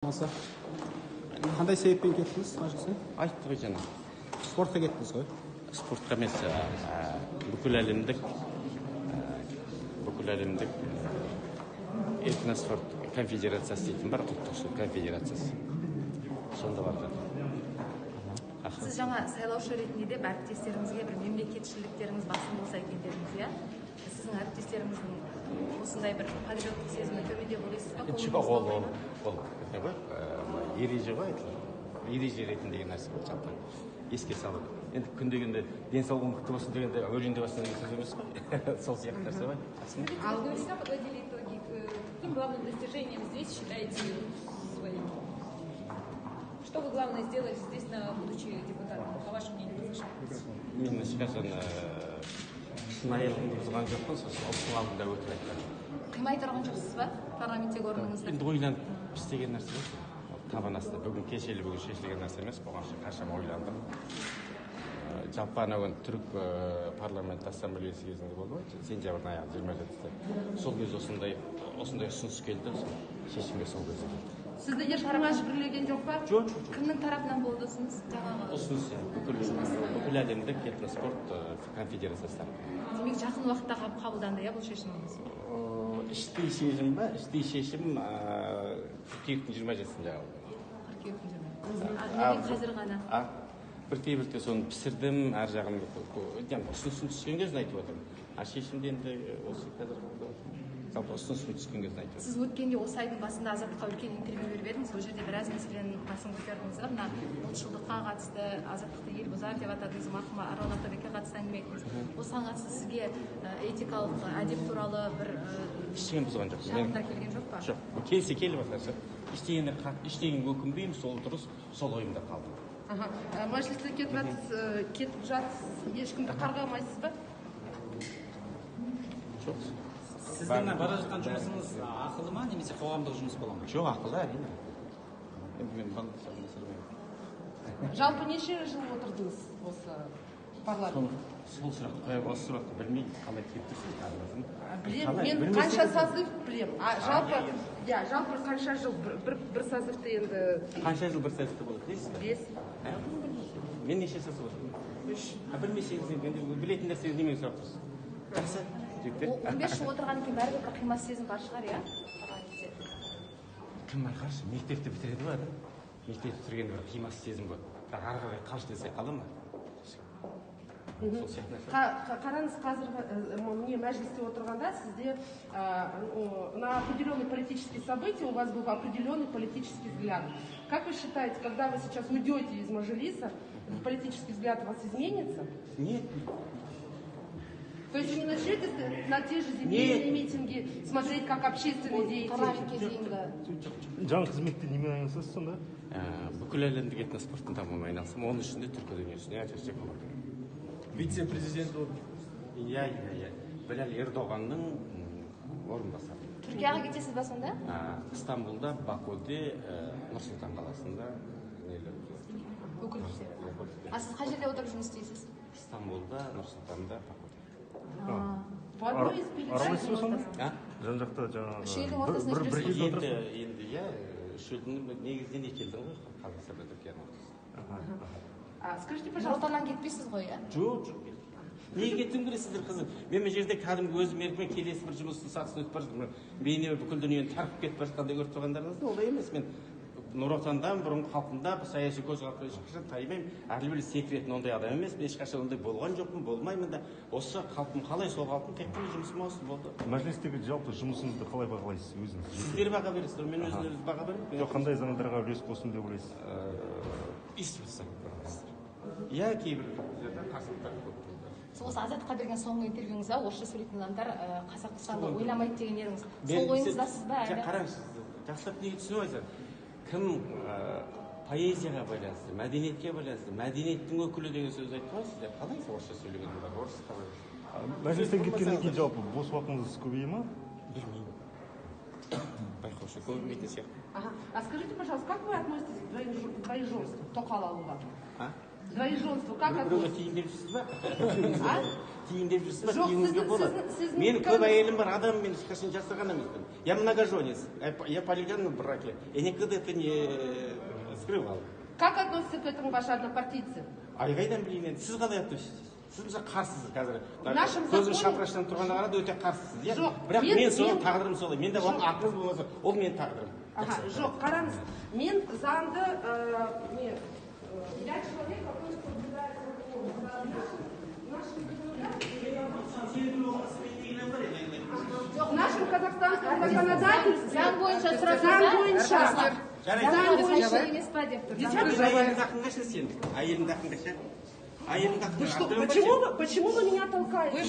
Болмаса, қандай себеппен кеттіңіз Мәжілістен? Айтты ғой жаңа. Спортқа кеттіңіз ғой. Спортқа емес, бүкіл әлемдік этноспорт конфедерациясы дейтін бар, ұлттық спорт конфедерациясы, сонда барған. Сіз жаңа сайлаушы ретінде де әріптестеріңізге бір мемлекетшілдіктеріңіз басым болса екен дедіңіз, иә? Сіздің әріптестеріңіздің осындай бір патриоттық сезімі төмен деп ойлайсыз ба? Жоқ, ол не ғой, ереже ғой айтылады, ереже ретіндегі нәрсе ғой. Жалпы еске салу енді, күн дегенде денсаулығың мықты болсын дегенде, өлейін деп жатсың деген сөз емес қой, сол сияқты нәрсе ғой. Жақсы ма? Ал вы всегда подводили итоги. Каким главным достижением здесь считаете своим? Что вы главное сделали здесь, на будучи депутатом, по вашему мнению? Мен ешқашан шынайылығымды бұзған жоқпын, сосын ұлттың алдында өтірік айтқан. Қимай тұрған жоқсыз ба парламенттегі орныңызды? Енді ойланып істеген нәрсе ғой. Ол табан астында бүгін, кешелі бүгін шешілген нәрсе емес, бұған шейін қаншама ойландым. Жалпы анау күні Түрік парламент ассамблеясы кезінде болды ғой, сентябрьдің аяғы, 27-сі, сол кезде осындай ұсыныс келді, сол шешімге сол кезде келдік. Сізді ешкім мәжбүрлеген жоқ па? Жоқ. Кімнің тарапынан болды ұсыныс жаңағы? Ұсыныс, иә, бүкіл әлемдік этноспорт конфедерациясы тарапынан. Демек, жақын уақытта қабылданды, иә, бұл шешіміңіз? Іштей шешім ба? Іштей шешім қыркүйектің 27-сінде қабылданды. Қыркүйектің 20. Неге қазір ғана? А, бірте бірте соны пісірдім, ар жағын. Енді ұсынысым түскен кезін айтып отырмын, а шешімді енді осы қазір қабылдап отырмын. Жалпы ұсынысым түскен кезін айтып отырмын. Сіз өткенде осы айдың басында Азаттыққа үлкен интервью беріп едіңіз. Ол жерде біраз мәселенің басын көтердіңіз да, мына ұлтшылдыққа қатысты, Азаттықты ел бұзар деп атадыңыз, марқұм Арон Атабекке қатысты әңгіме айттыңыз. Осыған қатысты сізге этикалық әдеп туралы бір Ештеңе бұзған жоқпын. шағымдар келген жоқ па? Жоқ, келсе, келіп жатқан шығар. Ештеңені қатты, ештеңеге өкінбеймін, сол дұрыс, сол ойымда қалдым. Аха. Мәжілістен кетіп жатсыз, кетіп жатсыз, ешкімді қарғамайсыз ба? Жоқ. Сіздің мына бара жатқан жұмысыңыз ақылы ма немесе қоғамдық жұмыс бола ма? Жоқ, ақылы, әрине. Енді мен бала шағамды асырмаймын. Жалпы неше жыл отырдыңыз осы парламентте? Сол сұрақты қоя, осы сұрақты білмей қалай келіп тұрсыз қарындасым? Білем, Қалай? мен Білмесеңіз- қанша созыв білем. А, жалпы, иә, иә, жалпы қанша жыл бір созывты енді? Қанша жыл бір созывта болады, білесіз бе? Бес. А, мен неше созыв отырмын? Үш. А, білмесеңіз, енді білетін нәрсені немен сұрап тұрсыз? Жақсы, жігіттер. 15 жыл отырғаннан кейін бәрібір бір қимас сезім бар шығар, иә, парламентте? Кім байқашы, мектепті бітіреді ғой адам, мектепті бітіргенде бір қимас сезім болады, бірақ ары қарай қалшы десе, қала ма? Сол сияқты нәрсе. Қараңыз, қазір міне, мәжілісте отырғанда сізде на определенные политические события у вас был определенный политический взгляд. Как вы считаете, когда вы сейчас уйдете из Мажилиса, этот политический взгляд у вас изменится? Нет. То есть вы не начнете на те же земельные Нет. митинги смотреть как общественный деятель? Парламентке дейінгі Жаңа қызметте немен айналысасыз сонда? Бүкіл әлемдік этноспорттың дамуымен айналысамын, оның ішінде түркі дүниесіне әсіресе көңіл. Вице-президент болып. Иә, Білал Ердоғанның орынбасары. Түркияға кетесіз ба сонда? Стамбулда, Бакуде, Нұр Сұлтан қаласында нелер. Өкілдіктер. А сіз қай жерде отырып жұмыс істейсіз? Стамбулда, Нұр Сұлтанда, Бакуде. В одной из передач Аралайсыз ба сонда? А? Жан жақта жаңағы Үш елдің ортасында бір жүресіз. елде Енді отырасыз. Енді, иә, үш елдің, негізінен екі елдің ғой, Қазақстан мен Түркияның ортасы. А, скажите, Нұр пожалуйста, Отаннан кетпейсіз ғой, иә? Жоқ, неге кеткім келеді сіздер? Қызық, мен мына жерде кәдімгі өзім еркімен келесі бір жұмыстың сатысын өтіп бара жатырмын. Бейне бүкіл дүниені тарқып кетіп бара жатқандай көріп тұрғандарыңызда, олай емес. Мен Нұр Отандан, бұрынғы халқымда саяси көзқарастан ешқашан таймаймын, әрлі берлі секіретін ондай адам емеспін, ешқашан ондай болған жоқпын, болмаймын да. Осы қалпым қалай, сол қалпым, тек қана жұмысым осы болды. Мәжілістегі жалпы жұмысыңызды қалай бағалайсыз өзіңіз жеке? Сіздер баға бересіздер, мен өзім өзім баға беремін. Жоқ, қандай заңдарға үлес қостым деп ойлайсыз? Естіп жатсаң, иә, кейбір жерде қарсылықтар көп болды. Сіз осы Азаттыққа берген соңғы интервьюңызда орысша сөйлейтін адамдар Қазақстанды ойламайды деген едіңіз. Сол ойыңыздасыз ба Жоқ, әлі? Қараңызшы, жақсылап неге түсініп айтсам, кім поэзияға байланысты, мәдениетке байланысты, мәдениеттің өкілі деген сөз айтты ғой. Сіздер қалай орысша сөйлеген адамдар орыс қалай? Мәжілістен кеткеннен кейін жалпы бос уақытыңыз көбейе ма? Білмеймін, байқаушы көбеймейтін сияқты. Ага. А скажите, пожалуйста, как вы относитесь к двоеженству, тоқал алуға? А? Двоеженство, как Біреуге относитесь? Тиін деп жүрсіз ба? А? Тиін деп жүрсіз ба? Жоқ, Тиюіңізге болады. сіздің Мен көп әйелім бар адам, мен ешқашан жасырған емеспін. Я многоженец, я полигамный в браке, я никогда это не скрывал. Как относятся к этому ваши однопартийцы? Ай, қайдан білейін енді? Сіз қалай относитесь? Сіз, мысалы, қарсысыз қазір. В нашем Көзім законе- шапыраштан тұрғанда қарады, өте қарсысыз, иә? Жоқ, Бірақ мен соның тағдырым солай. Мен де Жоқ. оның ақыңыз болмаса, ол менің тағдырым. Ага, жоқ, қараңыз, мен заңды, не, я человек, который соблюдает закон. В нашем- в нашем казахстанском законодательстве Заң бойынша сұрақ. Заң бойынша. Жарайды. Заң бойынша. Емес па деп тұр. Әйеліңді ақын қаша сен? Әйеліңді ақын қаша? Әйеліңді ақын. Вы что, почему вы меня толкаете? Я